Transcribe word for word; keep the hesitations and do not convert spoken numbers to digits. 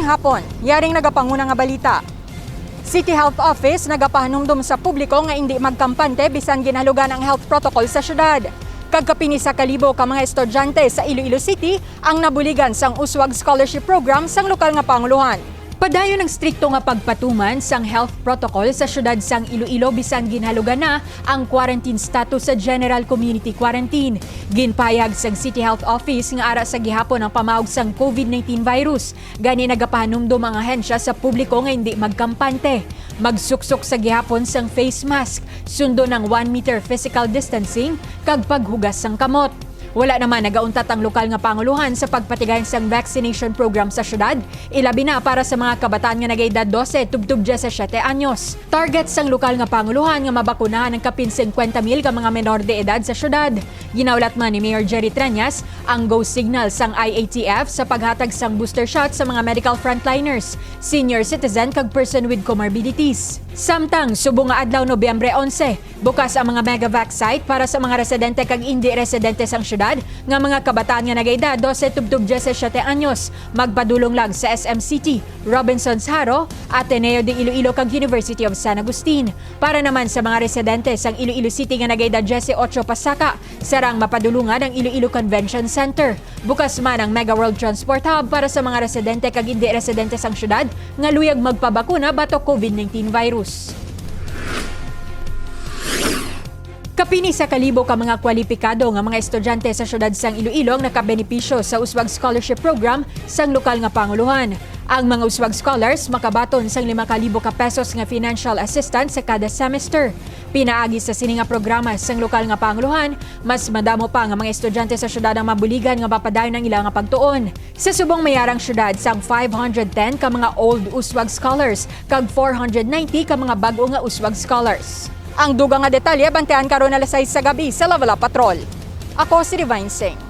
Hapon, yaring nagapanguna nga balita. City Health Office nagapahanumdom sa publiko nga indi magkampante bisan ginhalugan ang health protocol sa syudad. Kag kapin isa ka libo ka mga estudyante sa Iloilo City ang nabuligan sang uswag scholarship program sang lokal nga pangulohan. Padayon ang strikto nga pagpatuman sang health protocol sa syudad sang Iloilo bisan ginhalugan na ang quarantine status sa general community quarantine. Ginpahayag sang City Health Office nga ara sa gihapon ang pamaog sang COVID nineteen virus, gani nagapahanumdom ang ahensya sa publiko nga hindi magkampante, magsuksok sa gihapon sang face mask, sundon ang one meter physical distancing, kag paghugas sang kamot. Wala naman nagauntat ang lokal nga pangulohan sa pagpatigayon sang vaccination program sa syudad, ilabi na para sa mga kabataan nga nagaedad dose tubtob diyesisiyete anyos. Target sang lokal nga pangulohan nga mabakunahan ang kapin singkwenta mil ka mga menor de edad sa syudad. Ginaulat man ni Mayor Jerry Treñas ang go signal sang I A T F sa paghatag sang booster shot sa mga medical frontliners, senior citizen, kag person with comorbidities. Samtang subong nga adlaw, Nobyembre onse, bukas ang mga Megavac site para sa mga residente kag indi residente sang syudad nga mga kabataan nga nagaedad dose tubtob diyesisiyete anyos. Magpadulong lang sa S M City, Robinsons Jaro, Ateneo de Iloilo, kag University of San Agustin. Para naman sa mga residente sang Iloilo City nga nagaedad diyesotso pasaka, sarang mapadulungan ang Iloilo Convention Center. Bukas man ang Mega World Transport Hub para sa mga residente kag indi residente sang syudad nga luyag magpabakuna batok COVID nineteen virus. Kapin isa ka libo ka mga kwalipikado nga mga estudyante sa syudad sang Iloilo ang nakabenepisyo sa Uswag Scholarship Program sang lokal nga pangulohan. Ang mga Uswag Scholars makabaton sang lima ka libo ka pesos nga financial assistance sa kada semester. Pinaagi sa sini nga programa sang lokal nga pangulohan, mas madamo pa nga mga estudyante sa syudad ang mabuligan nga mapadayon ang ila nga pagtuon. Sa subong may ara ang syudad sang five hundred ten ka mga old Uswag Scholars kag four hundred ninety ka mga bag-o nga Uswag Scholars. Ang dugang nga detalye bantian karon alas sais sa gab-i sa Lavala Patrol. Ako si Divine Singh.